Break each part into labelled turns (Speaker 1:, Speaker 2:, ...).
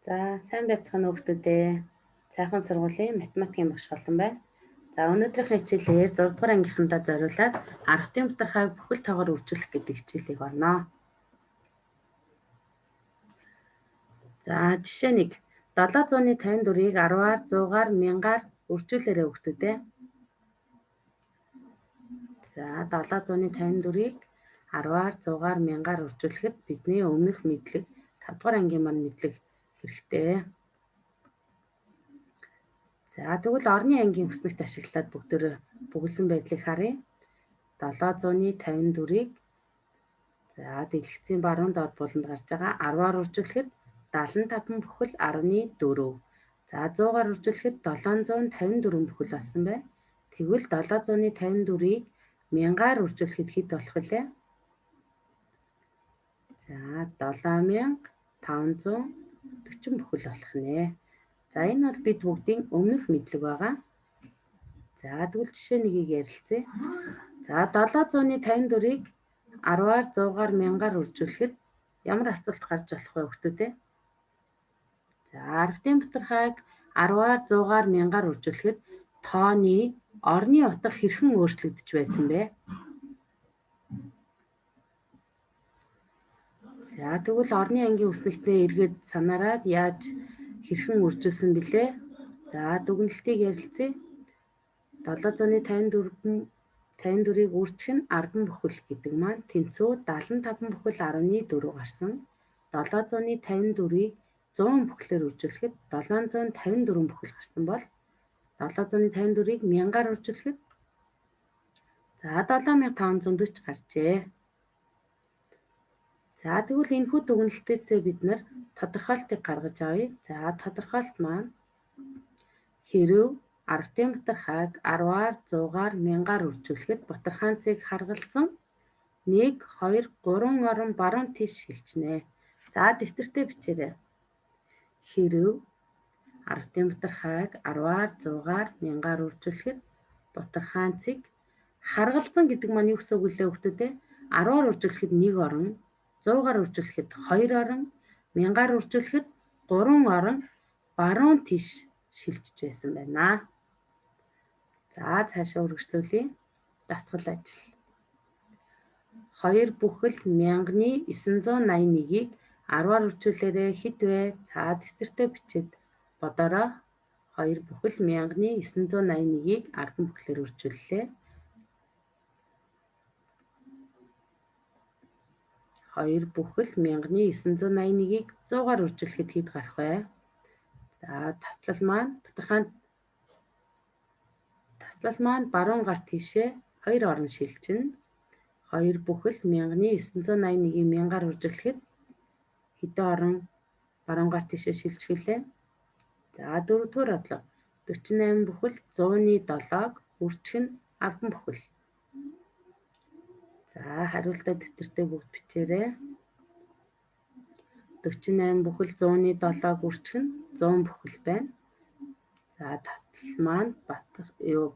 Speaker 1: За сайн байцгаана уу хүмүүстээ. Сайхан сургуулийн математикийн багш болон байна. За өнөөдрийнхөө хичээлээр 6 дугаар ангийнхандаа зориулаад аравтын бутархайг бүхэл тоогоор үржүүлэх гэдэг хичээлийг орно. За жишээ 1. 754-ийг 10-аар, 100-аар, 1000-аар үржүүлээрэй хүмүүстээ. За 754-ийг 10-аар, 100-аар, 1000-аар үржүүлэхэд бидний өмнөх мэдлэг 5 дугаар ангийн маань мэдлэг хэрэгтэй. За тэгвэл орны ангийн хүснэгт ашиглаад бүгдөө бөглөсөн байдлыг харъя. 754-ийг за дэлгэцийн баруун доод буланд гарч байгаа 10-аар үржүүлэхэд 75 бүхэл 10.4. За 100-аар үржүүлэхэд 754 бүхэл болсон байна. Тэгвэл 754-ийг 1000-аар үржүүлэхэд хэд болох вэ? За 7540 бүхэл болох нэ. За энэ бол бид бүгдийн өмнөх мэдлэг байгаа. За тэгвэл жишээ нэгийг ярилцъя. За 754-ийг 10-аар, 100-аар, 1000-аар үржүүлэхэд ямар асуулт гарч болох вэ хүмүүстээ? За аравтын бутархайг 10-аар, 100-аар, 1000-аар үржүүлэхэд тооны орны утга хэрхэн өөрчлөгдөж байсан бэ? За тэгвэл орны ангийн үснэгтээ эргээд санаараад яаж хэрхэн үржүүлсэн билээ? За дүгнэлтийг ярилцъя. 754-ийг үржих нь 10 бүхэл гэдэг маань тэнцүү 75 бүхэл 10.4 гарсан. 754-ийг 100 бүхлээр үржүүлэхэд 754 бүхэл гарсан бол 754-ийг 1000-аар үржүүлэхэд за 7540 гарчээ. За тэгвэл энэхүү дүгнэлтээсээ бид нар тодорхойлтыг гаргаж авъя. За тодорхойлт маань хэрэв аравтын бутархайг 10-аар, 100-аар, 1000-аар үржүүлэхэд бутархаан цэг харгалзан 1, 2, 3 орон баруун тийш шилжинэ. За дэвтэртээ бичээрэй. Хэрэв аравтын бутархайг 10-аар, 100-аар, 1000-аар үржүүлэхэд бутархаан цэг харгалзан гэдэг маань юу гэсэн үг вэ хүмүүстээ? 10-аар үржүүлэхэд 1 орон, 100-аар үржүүлэхэд 2 орон, 1000-аар үржүүлэхэд 3 орон баруун тийш шилжиж байсан байна. За цаашаа үргэлжлүүлье. Дасгал ажил. 2 бүхэл 1981-ийг 10-аар үржүүлээрэй хэд вэ? За дэвтэртээ бичээд бодороо. 2 бүхэл 1981-ийг 10 бүхлээр үржүүллээ. 2 бүхэл 1981-ийг 100-аар үржүүлэхэд хэд гарах вэ? За таслал маань бутархаан таслал маань баруун гар тийшээ 2 орон шилжинэ. 2 бүхэл 1981-ийг 1000-аар үржүүлэхэд хэдэн орон баруун гар тийшээ шилжих вүлээ? За дөрөвдүгээр бодлого 48 бүхэл 100-ны 7-г үржих нь 10 бүхэл. За хариултаа дэвтэртээ бүгд бичээрэй. 48 бүхэл 100-ны 7-г үржих нь 100 бүхэл байна. За таслал маань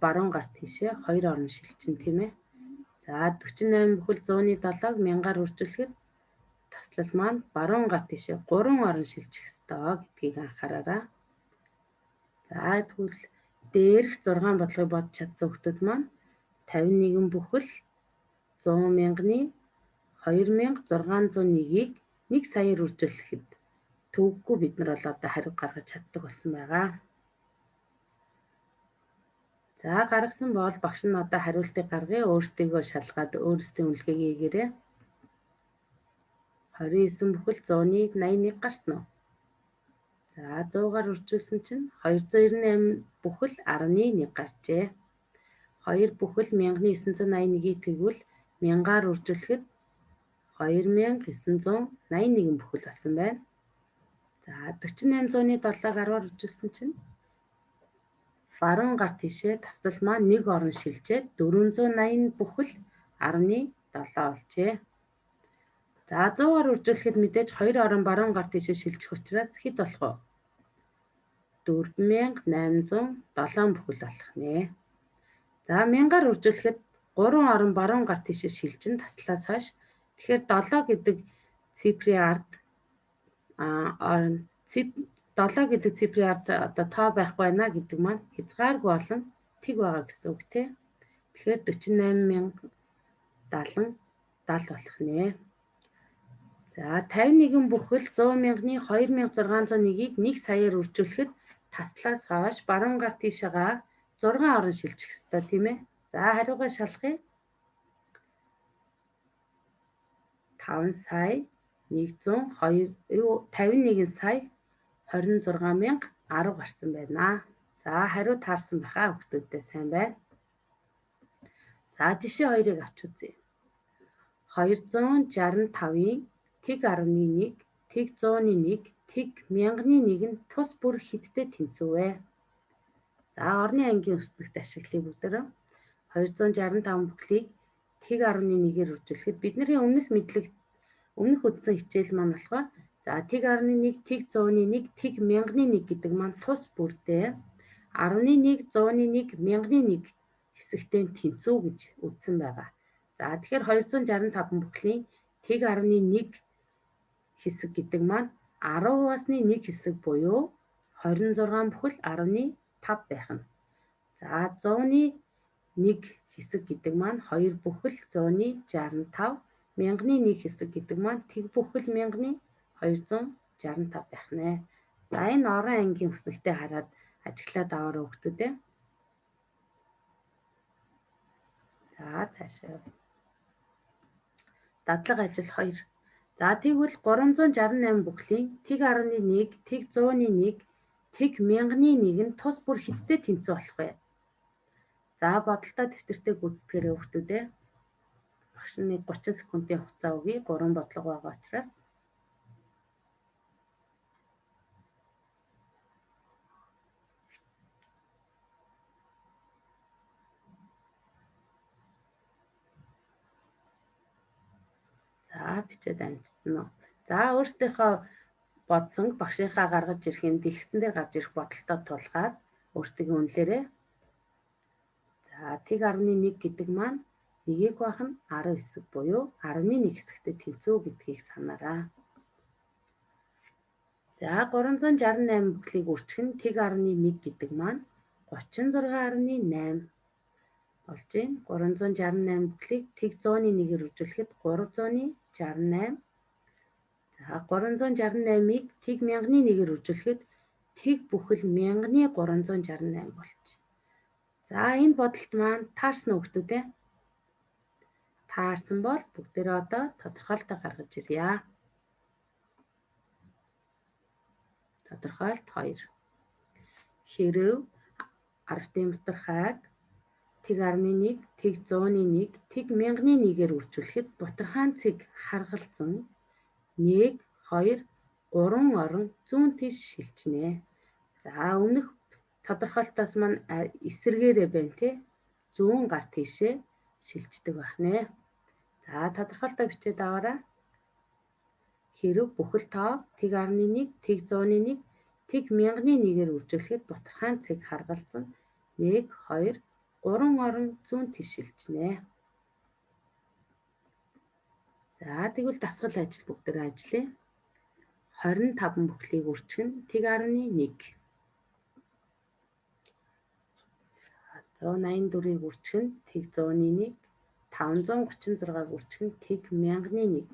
Speaker 1: баруун гар тийшээ 2 орон шилжинэ тийм ээ. За 48 бүхэл 100-ны 7-г 1000-аар үржүүлэхэд таслал маань баруун гар тийшээ 3 орон шилжих ёстой гэдгийг анхаараарай. За тэгвэл дээрх 6 бодлогыг бодож чадсан хүмүүс маань 51 бүхэл 100 мянганы 2601-ийг 1 саяар үржүүлэхэд төвөггүй бид нар бол одоо хариу гаргаж чаддаг болсон байгаа. За гаргасан бол багш нь одоо хариултыг гаргая. Өөрсдийгөө шалгаад өөрсдийн үнэлгээг хийгээрэй. 29 бүхэл 100-ны 81 гарсан уу? За 100-аар үржүүлсэн чинь 298 бүхэл 10.1 гарчээ. 2 бүхэл 1981-ийг тэгвэл 1000-аар үржүүлэхэд 2981 бүхэл болсон байна. За 48-ны 7-г 10-аар үржүүлсэн чинь баруун гар тийшээ таслал маань 1 орон шилжээд 480 бүхэл 10.7 болжээ. За 100-аар үржүүлэхэд мэдээж 2 орон баруун гар тийшээ шилжих учраас хэд болох вэ? 4807 бүхэл болох нэ. За 1000-аар үржүүлэхэд 3 орон баруун гар тийшээ шилжин таслаас хойш тэгэхээр 7 гэдэг цифрийн ард 7 гэдэг цифрийн ард одоо тоо байхгүй байна гэдэг маань хязгааргүй олон тэг байгаа гэсэн үг тий. Тэгэхээр 48070 болох нэ. За 51 бүхэл 100 мянганы 2601-ийг 1 саяар үржүүлэхэд таслаас хойш баруун гар тийшээгаа 6 орон шилжих ёстой тийм ээ. За хариугаа шалгая. 5 сая 102 51 сая 26 мянга 10 гарсан байна. За хариу таарсан байхаа хүмүүстээ сайн байна. За жишээ 2-ыг авч үзье. 265-ын тэг 10-ны 1, тэг 100-ны 1, тэг мянганы 1 нь тус бүр хэдтэй тэнцүү вэ? За орны ангийн өснөгт ашиглая бүгдээрээ. 265 бүхлийг тэг 10-ны 1-ээр үржүүлэхэд бидний өмнөх мэдлэг өмнөх үзсэн хичээл маань болохоор за тэг 10-ны 1, тэг 100-ны 1, тэг мянганы 1 гэдэг маань тус бүрдээ 10-ны 1, 100-ны 1, мянганы 1 хэсэгтэй тэнцүү гэж үзсэн байгаа. За тэгэхээр 265 бүхлийн тэг 10-ны 1 хэсэг гэдэг маань 10-аас 1 хэсэг буюу 26 бүхэл 10-ны 5 байх нь. За 100-ны 1 хэсэг гэдэг маань 2 бүхэл 100-ны 65, мянганы 1 хэсэг гэдэг маань тэг бүхэл мянганы 265 байх нэ. За энэ орон ангийн өснөгтэй хараад ажиглаад аваарай хүмүүстээ. За цаашаа. Дадлага ажил 2. За тэгвэл 368 бүхлийн тэг 10-ны 1, тэг 100-ны 1, тэг мянганы 1 нь тус бүр хэдтэй тэнцүү болох вэ? За бодолтой дэвтэртэй гүйцэтгээрэй хүмүүстээ. Багш нь 30 секундын хугацаа өгье. 3 бодлого байгаа учраас. За бичээд амжицсан уу. За өөрсдийнхөө бодсон багшийнхаа гаргаж ирэх энэ дэлгэцэн дээр гарч ирэх бодолтой тулгаад өөрсдийн үнэлээрэй. За тэг 10-ны 1 гэдэг маань нэгийг бах нь 10 хэсэг буюу 10-ны 1 хэсэгтэй тэнцүү гэдгийг санаарай. За 368 бүхлийг үржих нь тэг 10-ны 1 гэдэг маань 36.8 болж байна. 368 бүхлийг тэг 100-ны 1-ээр үржүүлэхэд 368. За 368-ыг тэг мянганы 1-ээр үржүүлэхэд тэг бүхэл мянганы 368 болж. За энэ бодолт маань таарсан уу хүмүүстээ? Таарсан бол бүгдээрээ одоо тодорхойлолтоо гаргаж ирье. Тодорхойлолт 2. Хэрэв аравтын бутархайг тэг 10-ны 1, тэг 100-ны 1, тэг мянганы 1-ээр үржүүлэхэд бутархаан цэг харгалзан 1, 2, 3 орон зүүн тийш шилжинэ. За өмнөх тодорхойлолтоос маань эсрэгээрээ байна тий. Зүүн гар тийшээ шилждэг байх нэ. За тодорхойлолтоо бичээд аваарай. Хэрэв бүхэл тоо тэг 10-ны 1, тэг 100-ны 1, тэг мянганы 1-ээр үржүүлэхэд бутархаан цэг харгалзан 1, 2, 3 орон зүүн тийш шилжинэ. За тэгвэл дасгал ажил бүгдээрээ ажиллая. 25 бүхлийг үржих нь тэг 10-ны 1. 184-ийг үржих нь тэг 100-ны 1, 536-ыг үржих нь тэг мянганы 1.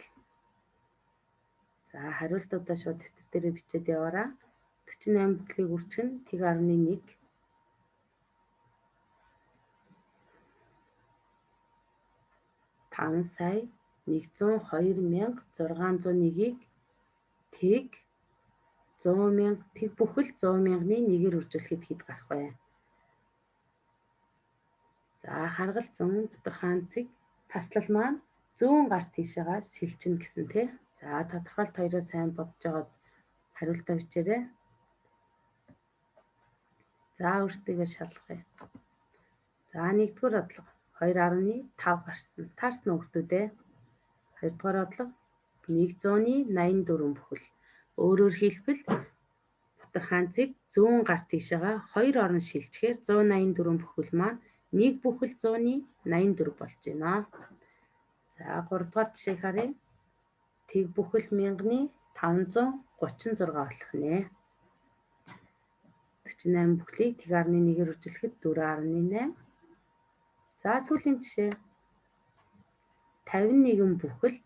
Speaker 1: За хариултуудаа шууд дэвтэр дээрээ бичээд яваарай. 48 бүхлийг үржих нь тэг 10-ны 1. 5 сая 102 601-ийг тэг 100 мянга тэг бүхэл 100 мянганы 1-ээр үржүүлэхэд хэд гарах вэ? За харгалзан бутархаан цэг таслал маань зүүн гар тийшээгаа шилжинэ гэсэн тий. За тодорхойлолт хоёроо сайн бодож байгаад хариултаа бичээрэй. За өөрсдийгөө шалгая. За нэгдүгээр бодлого 2.5 гарсан. Таарсан уу хүмүүстээ? Хоёрдугаар бодлого 184 бүхэл. Өөрөөр хэлбэл бутархаан цэг зүүн гар тийшээгаа 2 орон шилжихээр 184 бүхэл маань 1 бүхэл 184 болж байна. За гуравдугаар жишээг харъя. Тэг бүхэл мянганы 536 болох нэ. 48 бүхлийг тэг 10.1-ээр үржүүлэхэд 4.8. За сүүлийн жишээ. 51 бүхэл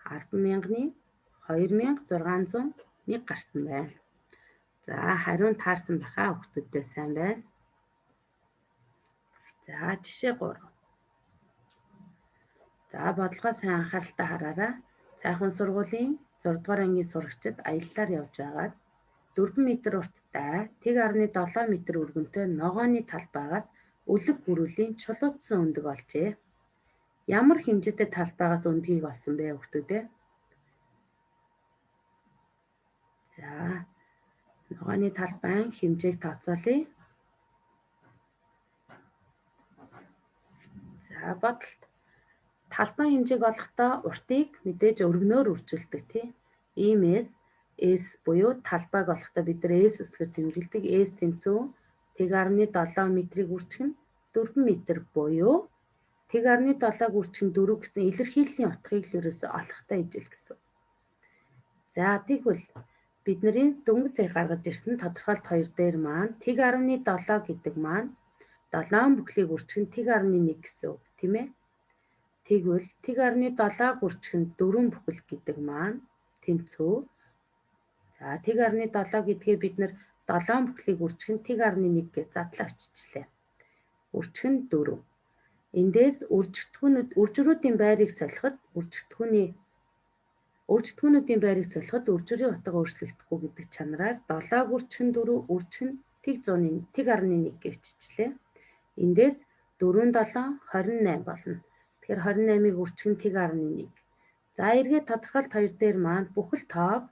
Speaker 1: 10,000-ны 2601 гарсан байна. За хариу нь таарсан байхаа хүүхдүүдээ сайн байна. За жишээ 3. За бодлогоо сайн анхааралтай хараарай. Сайхан сургуулийн 6 дугаар ангийн сурагчид аяллаар явж байгаад 4 м урттай 1.7 м өргөнтэй ногооны талбайгаас өлөг гөрүүлийн чулуутсан өндөг олжээ. Ямар хэмжээтэй талбайгаас өндгийг олсон бэ хүүхдүүд ээ? За ногооны талбайн хэмжээг тооцоолъё. За бодолт. Талбайн хэмжээг олохдоо уртыг мэдээж өргөнөөр үржүүлдэг тий. Иймээс S буюу талбайг олохдоо бид нар S үсгээр тэмдэглэдэг. S тэнцүү 1.7 м-ийг үржих нь 4 м буюу 1.7-г үржих нь 4 гэсэн илэрхийллийн утгыг л ерөөсөө олохтой ижил гэсэн. За тэгвэл бидний дөнгөж сая гаргаж ирсэн тодорхойлт 2 дээр маань 1.7 гэдэг маань 7 бүхлийг үржих нь 1.1 гэсэн үг тийм ээ. Тэгвэл 1.7-г үржих нь 4 бүхэл гэдэг маань тэнцүү. За 1.7 гэдгээ бид нар 7 бүхлийг үржих нь 1.1 гэж задлаа өччихлээ. Үржих нь 4. Эндээс үржигдэхүүнүүд үржирүүдийн байрыг солиход үржигдэхүүнүүдийн байрыг солиход үржирийн утга өөрчлөгдөхгүй гэдэг чанараар 7-г үржих нь 4, үржих нь 1.1 гэж өччихлээ. Эндээс 4 7 28 болно. Тэгэхээр 28-ыг үржих нь 1.1. За эргээд тодорхойлт 2 дээр маань бүхэл тоог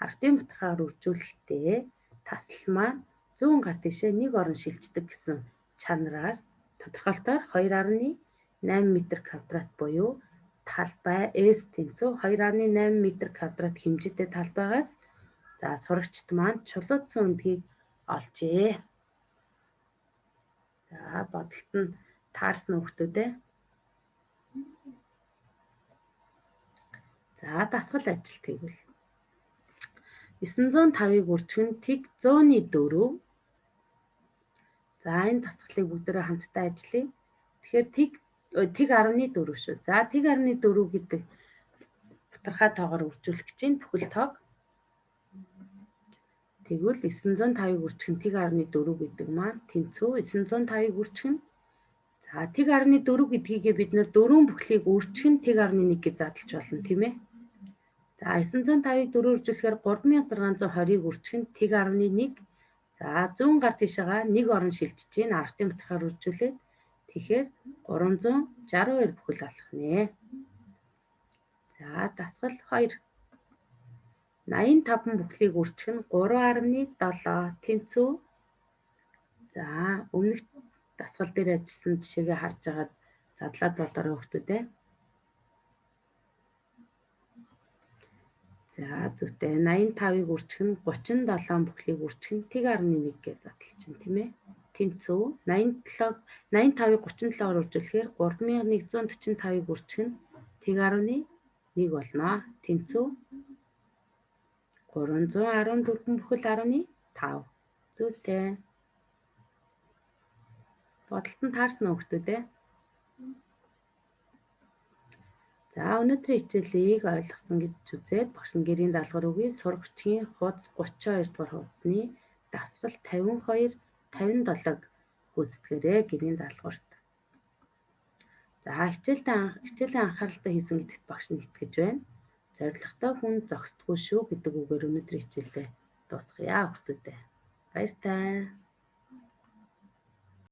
Speaker 1: ардын бутархаагаар үржүүлэхдээ таслал маань зүүн гар тишээ нэг орон шилждэг гэсэн чанараар тодорхойлтоор 2.8 м квадрат буюу талбай S тэнцүү 2.8 м квадрат хэмжээтэй талбайгаас за сурагчид маань чулуутсан өндгийг олжээ. За бодолт нь таарсан хүүхдүүд ээ. За дасгал ажил тэгвэл 905-ыг үржих нь тэг 100-ны 4. За энэ дасгалыг бүгдээрээ хамтдаа ажиллая. Тэгэхээр тэг 1.4 шүү. За 1.4 гэдэг бутархай тоогоор үржүүлэх гэж байна бүхэл тоог. Тэгвэл 905-ыг үржих нь 1.4 гэдэг маань тэнцүү 905-ыг үржих нь за 1.4 гэдгийгээ бид нэр 4 бүхлийг үржих нь 1.1 гэж задлж болно тийм ээ. За 905-ыг 4 үржүүлэхээр 3620-ыг үржих нь 1.1. За зүүн гар тийшээгаа нэг орон шилжиж гин ардын бутархаар үржүүлээд тэгэхээр 362 бүхэл болох нэ. За дасгал 2. 85 бүхлийг үржих нь 3.7 тэнцүү. За өмнөх дасгал дээр ажилласан жишээгээ харж агаад задлаад бодорой хүүхдүүд ээ. За зүйтэй 85-ыг үржих нь 37 бүхлийг үржих нь 1.1 гэж задлчихна тийм ээ. Тэнцүү 87 85-ыг 37-оор үржүүлэхээр 3145-ыг үржих нь 1.1 болно. Тэнцүү 314.5. Зүйтэй. Бодолт нь таарсан уу хүүхдүүд ээ? За өнөөдрийн хичээлийг ойлгосон гэж үзээд багш нь гэрийн даалгавар өгье. Сурагчийн хуудас 32 дугаар хуудасны дасгал 52 57-г гүйцэтгээрэй гэрийн даалгаварт. За хичээлээ анхааралтай хийсэн гэдэгт багш нь итгэж байна. Зоригтой хүн зогсдгүй шүү гэдэг үгээр өнөөдрийн хичээлээ дуусгая хүүхдүүдээ. Баяртай.